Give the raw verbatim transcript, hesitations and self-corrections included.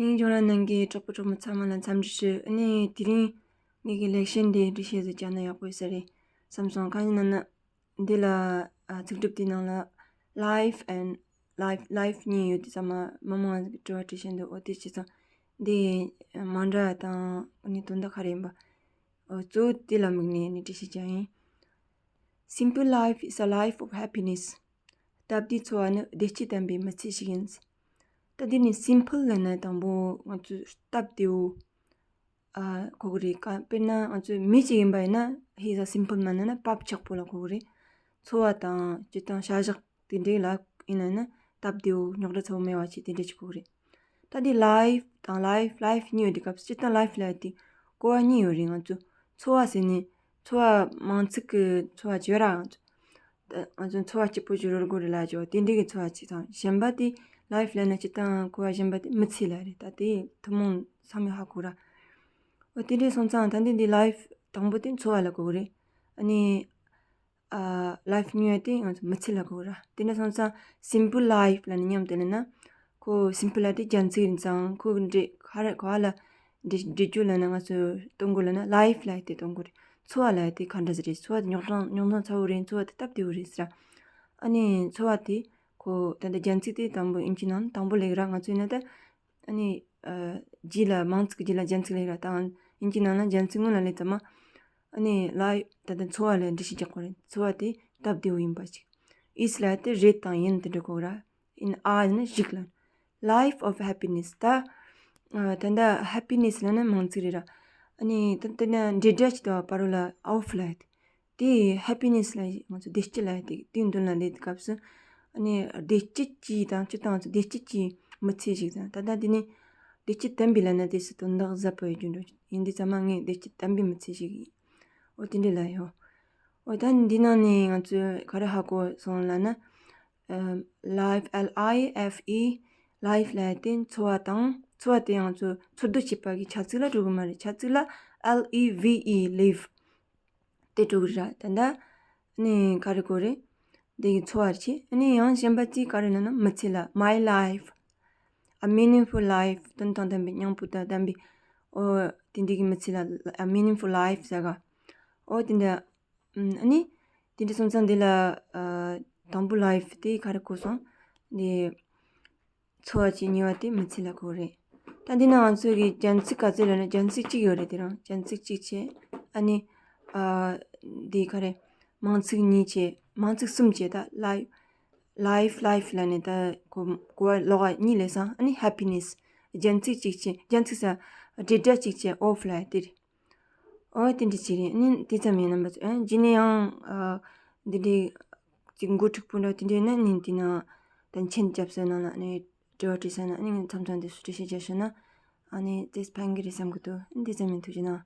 སྙིང་རྗེ་རང་ནང་གི་གྲོགས་པོ་གྲོགས་མོ་ཚང་མ་ལ་འཚམས་འདྲི་ཞུ། ཨ་ནི་དེ་རིང་ངེད་ཀྱི་ལེགས་བཤད་འདི་འགྲེལ་བཤད་ཟིག་བརྒྱབ་ན་ཡག་པོ་ཡོད་ས་རེད་བསམ་སོང་། གང་ཡིན་ན་ན་འདི་ལ་ཨ་ཚིག་གྲུབ་དེའི་ནང་ལ་life and life, life གཉིས་ཡོད་དེ་ཚང་མ་མི་མང་ཟིག་གིས་དྲི་བ་དྲི་བཞིན་འདུག་འོ་དེ་བྱས་ཙང་འདི་མ་འདྲ་དང་ཨ་ནི་དོན་དག་ག་རེ་ཡིན་པ། འོ་གཙོ་བོ་དེ་ལ་དམིགས་ནས་ཨ་ནི་འགྲེལ་བཤད་བརྒྱབ་ཡིན། Simple life is a life of happiness. སྟབས་བདེའི་འཚོ་བ་ནི་བདེ་སྐྱིད་ལྡན་པའི་མི་ཚེ་ཞིག་ཡིན། ད་འདི་ནི་simple ལབ་ན་དང་པོ་ང་ཚོས་སྟབས་བདེ་བོ་ཨ་གོ་གི་རེད། ཀ་དཔེར་ན་ང་ཚོས་མི་ཅིག་ཡིན་པ་ཡིན་ན་he's a simple man ལབ་ན་བབ་ཆགས་པོ་ལ་གོ་གི་རེད། འཚོ་བ་དང་སྤྱིར་བཏང་བྱ་གཞག་དེ་འདྲའི་ལ་ཡིན་ན་ཡིན་ན་སྟབས་བདེ་བོ་རྙོག་དྲ་ཚ་བོ་མེད་པ་ཅིག་དེ་འདྲ་ཅིག་གོ་གི་རེད། ད་འདི་life དང་life, life གཉིས་ཡོད་དུས་སྐབས་སུ་སྤྱིར་བཏང་life ལབ་ཡ་དེ་གོ་བ་གཉིས་ཡོད་རེད། ང་ཚོ་འཚོ་བ་ཟེར་ནས་འཚོ་བ་མིང་ཚིག་གི་འཚོ་བ་ཅིག་ཡོད་ར། ང་ཚོ་ད་ང་ཚོ་འཚོ་བ་སྐྱིད་པོ་ཅིག་རོལ་དགོས་རེད་ལབ་ཀྱི་འོ་དེ་འདྲའི་གི་འཚོ་བ་ཅིག་དང་། གཞན་པ་དེ་life ལབ་ན་སྤྱིར་བཏང་གོ་བ་གཞན་པ་དེ་མི་ཚེ་ལབ་རེད། ད་དེ་ཐུན་མོང་ཚང་མས་ཧ་གོ་ར། འོ་དེ་འདྲའི་སོང་ཙང་ད་འདི་འདི་life དང་པོ་དེ་འཚོ་བ་ལ་གོ་གི་རེད། ཨ་ནི་ཨ་life གཉིས་པ་དེ་ང་ཚོ་མི་ཚེ་ལ་གོ་ར། དེ་འདྲ་སོང་ཙང་simple life ལབ་ནས་མཉམ་དུ་ལབ་ན་ཁོ་simple ལབ་དེ་རྒྱན་ཚིག་ཡིན་ཙང་ཁོ་གི་འདྲེ་ག་རེ་ག་བ་ལ་འདྲེ་འདྲེ་རྒྱུ་ལབ་ན་ང་ཚོ་གཏོང་དགོས་ལབ་ན་life ལབ་དེ་གཏོང་དགོས་རེད། འཚོ་བ་ལབ་དེ་ག་འདྲ་ཟིག་རེད། འཚོ་བ་དེ་རྙོག་དྲ་རྙོག་དྲ་ཚ་བོ་རེད། འཚོ་བ་དེ་སྟབས་བདེ་བོ་རེད་ཟེར། ཨ་ནི་འཚོ་བ་དེ་ཁོ་ད་ལྟ་རྒྱན་ཚིག་དེ་དང་པོ་དབྱིན་ཇིའི་ནང་དང་པོ་ལབ་ཀྱི་ར། ང་ཚོ་ཡིན་ན་ད་ཨ་ནི་ཨ་རྗེས་ལ་མིང་ཚིག་གི་རྗེས་ལ་རྒྱན་ཚིག་ལབ་ཀྱི་ར། ད་དབྱིན་ཇིའི་ནང་ལ་རྒྱན་ཚིག་སྔོན་ལ་སླེབས་ཙམ་མ། ཨ་ནི་life ད་ལྟ་འཚོ་བ་ལ་འགྲེལ་བཤད་རྒྱག་དགོས་རེད། འཚོ་བ་དེ་སྟབས་བདེ་བོ་ཡིན་པ་ཅིག is ལབ་དེ་རེད་དང་ཡིན་དེ་འདྲ་གོ་ར། ཡིན་ཨ་ཡིན་ན་ཞིག་ལ། Life of happiness ད་ཨ་ད་ལྟ་happiness ལབ་ན་མིང་ཚིག་རེད་ར། ཨ་ནི་ད་ལྟ་ན་འབྲེལ་སྒྲ་ཅིག་དང་བར་ལ་of ལབ་དེ། དེ་happiness ལ་ང་ཚོ་བདེ་སྐྱིད་ལ་དེ་དེའི་མདུན་ལ་སླེབས་དུས་སྐབས་སུ་ཨ་ནི་བདེ་སྐྱིད་ཀྱི་དང་སྤྱིར་བཏང་ང་ཚོ་བདེ་སྐྱིད་ཀྱི་མི་ཚེ་ཞིག་དང་། ད་ལྟ་འདི་ནི་བདེ་སྐྱིད་ལྡན་པའི་ལབ་ན་དེ་སུ་དོན་དག་ཟབ་པོ་ཡོད་རྒྱུ་འགྲོ་ཡིན་དུས་ཙམ་མ་ངས་བདེ་སྐྱིད་ལྡན་པའི་མི་ཚེ་ཞིག་ཡིན། འོ་དེ་འདྲ་ལ་ཡོད། འོ་ད་འདི་ནང་ནས་ང་ཚོས་ག་རེ་ཧ་གོ་སོང་ལབ་ན། ཨམ། life, L I F E, life ལབ་དེ་འཚོ་བ་དང་། འཚོ་བ་དེ་ང་ཚོ་འཚོ་སྡོད་བྱེད་པ་གི་བྱ་ཚིག་ལ་འགྲོ་གི་མ་རེད། བྱ་ཚིག་ལ་L E V E, live དེ་འགྲོ་གི་རེད། ད་ལྟ་ནི་ག་རེ་གོ་རེད། དེ་གི་འཚོ་བ་རེད། ཨ་ནི་ཡང་གཞན་པ་ཅིག་ག་རེ་ལབ་ན་མི་ཚེ་ལ་my life, a meaningful life དོན་དང་ལྡན་པའི་སྙིང་པོ་དང་ལྡན་པའི། འོ་དེ་འདྲ་གི་མི་ཚེ་ལ་a meaningful life ཟེར་ག་འོ་དེ་འདྲ། ཨ་ནི་དེ་འདྲ་སོང་ཙང་འདི་ལ་ཨ་དང་པོ་life དེ་ག་རེ་གོ་སོང་། འདི་འཚོ་བ་བཅས་གཉིས་པ་དེ་མི་ཚེ་ལ་གོ་རེད། ད་འདི་ན་ང་ཚོ་གི་རྒྱན་ཚིག་ག་ཚོད་ལབ་ན་རྒྱན་ཚིག་གཅིག་ཡོད་རེད། དེ་རང་རྒྱན་ཚིག་གཅིག་བྱས། ཨ་ནི་ཨ་འདི་ག་རེ་མིང་ཚིག་གཉིས་བྱས། མིང་ཚིག་གསུམ་བྱས། ད་life, life, life ལབ་ནས་ད་གོ་གོ་བ་ལོག་ག་གཉིས་སླེབས་སོང་། ཨ་ནི་happiness རྒྱན་ཚིག་གཅིག་བྱས། རྒྱན་ཚིག་ས་འབྲེལ་སྒྲ་གཅིག་བྱས་of ལབ་དེ་རེད། འོ་དེ་འདྲ་ཅིག་རེད། ཨ་ནི་དེ་ཙམ་ཡིན། རྣམ་པ་ཚོ་ཨ་རྗེས་ནས་ཡང་ཨ་འདི་འདྲའི་ཅིག་འགོ་དྲུག་པོ་འདྲ་དེ་འདྲའི་ན་ནི་དེ་ན་ད་མཆན་རྒྱབ་ས་ནང་ལ་ཨ་ནི་དྲི་བ་དྲི་ས་ན་ཨ་ནི་ངས་མཚམས་མཚམས་དེ་སུ་འགྲེལ་བཤད་རྒྱག་ཤེས་ན་ཨ་ནི་དེ་ཕན་གི་རེད་བསམ་གི་འདུག་ཨ་ནི་དེ་ཙམ་ཡིན། ཐུགས་རྗེ་གནང་།